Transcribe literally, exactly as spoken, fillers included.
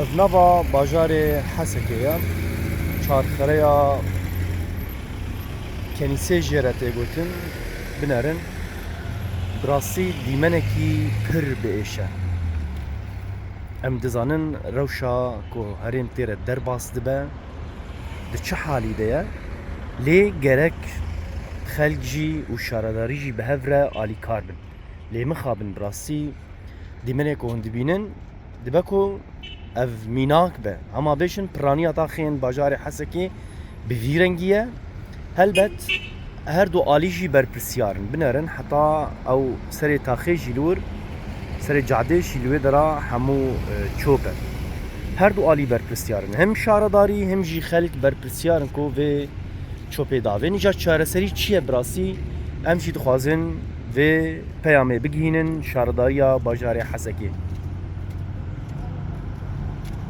Ev nava bajarê Hesekê ye. Çarxereya Kenîsê jê re tê gotin. Binerin. Bi rastî dîmenekî pir bi êş e. Em dizanin rewşa ku herêm tê re derbas dibe, di çi halî de ye. Lê gerek xelk jî û şaredarî jî bi hev re alîkar bin. Lê mixabin bi rastî dîmenê ku hûn dibînin, dibe ku ev mînak be. Hema bêjin piraniya taxên bajarê Hesekê bi vî rengî ye. Helbet her du alî jî berpirsiyar in. Binerin heta ew serê taxê jî li wir, serê cadê jî li wê dera hemû, e, çop e. Her du alî berpirsiyar in. Hem şaredarî hem jî xelk berpirsiyar in ku vê çopê davên. Îca çareserî çi ye bi rastî? Em jî dixwazin vê peyamê bigihînin şaredariya bajarê Hesekê.